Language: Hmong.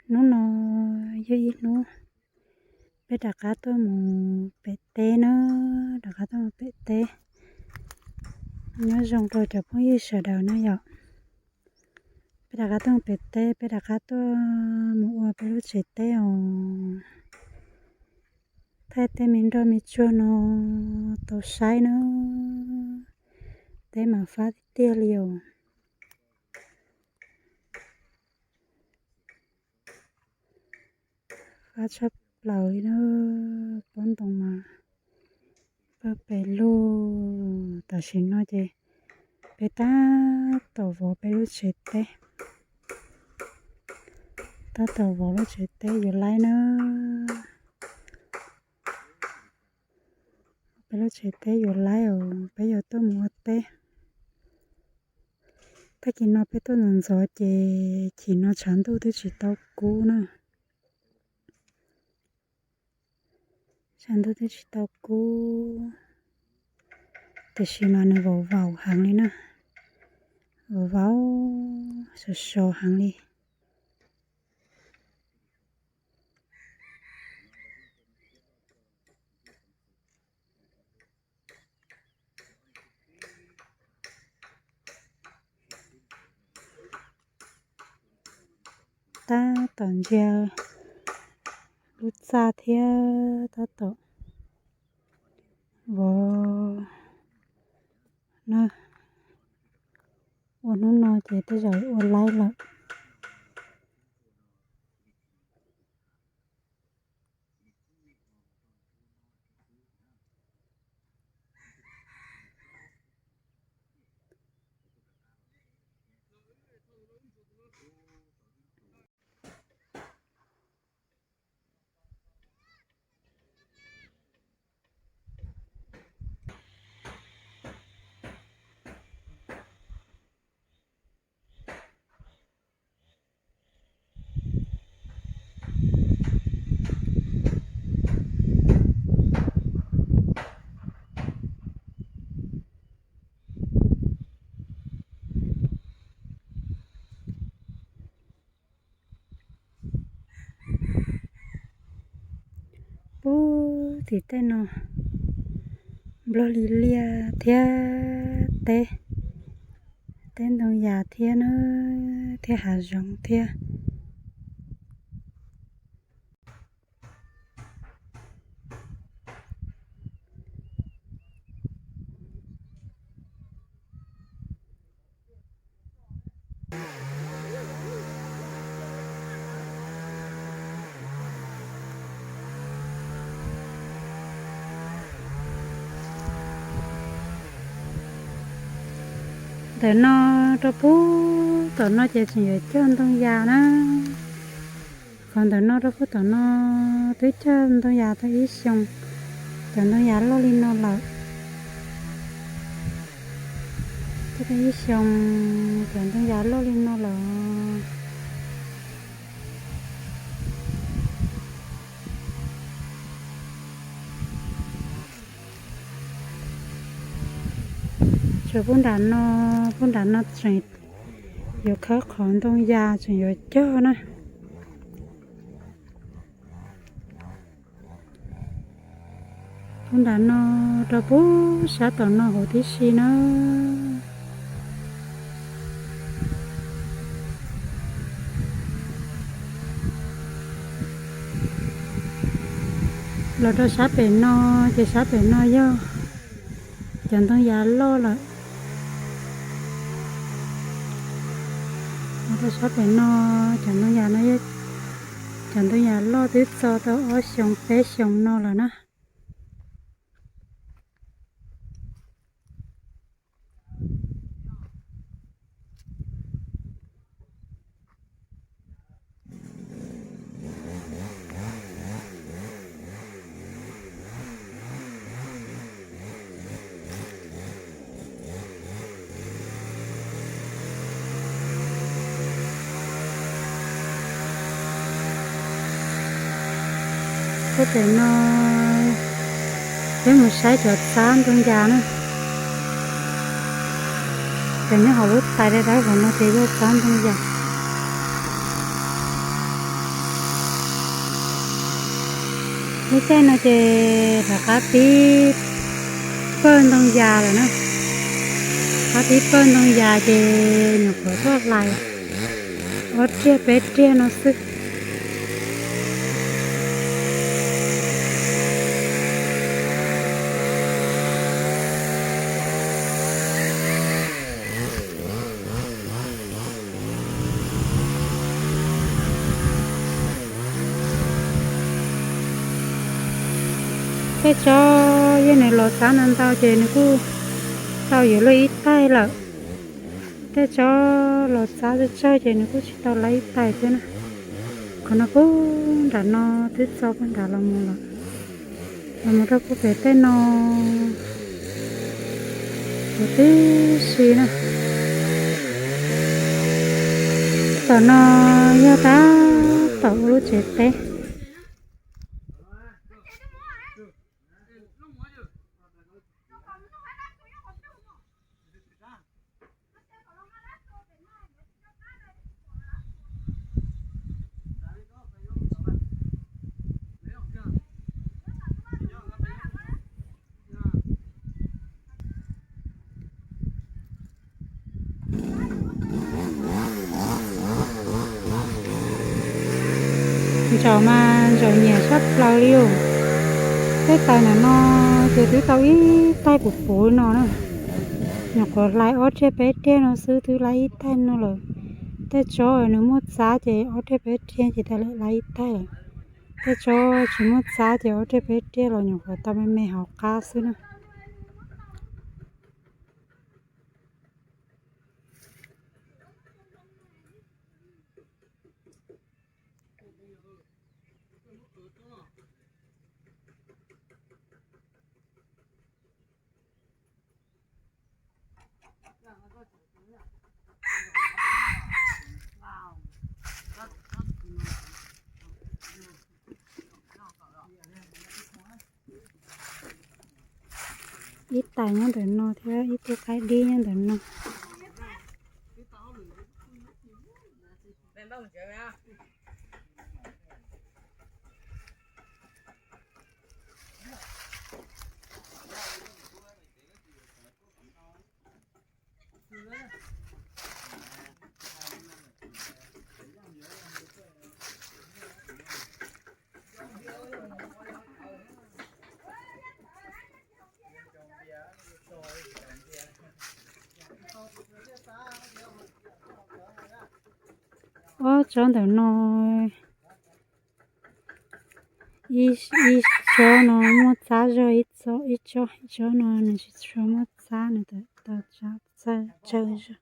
Hnub no yog ib hnub peb rov qab tuaj mus pem teb na, rov qab tuaj mus pem teb. Nyob zoo rau cov phooj ywg sawv daws na yom. Peb rov qab tuaj mus pem teb, peb rov qab tuaj mus ua peb lub tsev teb os. Thaij tej me nroj me tsuag no tau saib na, teb mas fab tiag tiag li os. Fab tshaj plaws li na, pob ntoo mas pawg pes lug. Tam sim no ces peb tab tom vov peb lub tsev teb, tab tom vov lub tsev teb yuav laib na. Peb lub tsev teb yuav laib os, peb yuav tuaj mus ua teb. Tag kis no peb tuaj ntxov ntxov ces chim no tshav ntuj twb tsis tau kub na. Tshav ntuj twb tsis tau kub, tiam sis mas nws vauv vauv heev li na, vauv vauv sov sov heev li. Tab tom ntsia lub txaj thiab tab tom vov na. Ua hnub no ces tej zaum ua laib lawm. Pub tim tej no nplog li liaj thiab teb, teb ntoo yas thiab na, thiab hav zoov thiab. Ntawm no rau pub tom no ces tseem yuav cog ntoo yas na. Qhov ntawm no rau pub tom no twb cog ntoo yas tau ib xyoos, cov ntoo yas loj li no lawm. Cog tau ib xyoos, cov ntoo yas loj li no lawm. Tsuas pub nram no, pub nram no tseem yuav khawb qhov ntoo yas tseem yuav cog na. Pub nram no rau pub sab tom no huv tib si na. Los rau sab pem no, ces sab pem no yog cov ntoo yas loj lawm. Los rau sab pem no, cov ntoo yas no, cov ntoo yas loj twb txo tau ob xyoos peb xyoos no lawm na. Pem no peb mus saib cov txab ntoo yas na. Cov nyob hauv lub tais dawb dawb hauv no ces yog txab ntoo yas. Lub caij no ces rov qab pib pawj ntoo yas lawm na. Rov qab pib pawj ntoo yas ces nyuam qhuav tuaj hlais ob riag peb riag no xwb. Tej tsob yog nws los txav ntau ntau ces nws kuj tau yuav luag ib taig lawm. Tej tsob los txav tsawg tsawg ces nws kuj tsis tau lawv ib taig thiab na. Qhov no puag nram no twb txo puag nram los mus lawm, los mus rau puag pem tej no huv tib si na. Tom no yog tab tom ua lub tsev teb. Ntsaum mas ntsaum nyiam sab plaws li os. Tej taws ntawm no ces twb tau ib taig puv puv no na. Nyuam qhuav hlais ob riag peb riag no xwb twb lawv ib taig no lawm. Tej tsob nws muaj txab ces ob riag peb riag ces tas lawv lawv ib taig lawm. Tej tsob tsis muaj txab ces ob riag peb riag los nyuam qhuav tau me me hauv qab xwb na. Ib tais nyob ntawm no thiab ib tug qaib dib nyob ntawm no. Ob tsob ntawm no, ib tsob no muaj txab zog, ib tsob, ib tsob no nws tsis tshua muaj txab, nws tau txawj zog.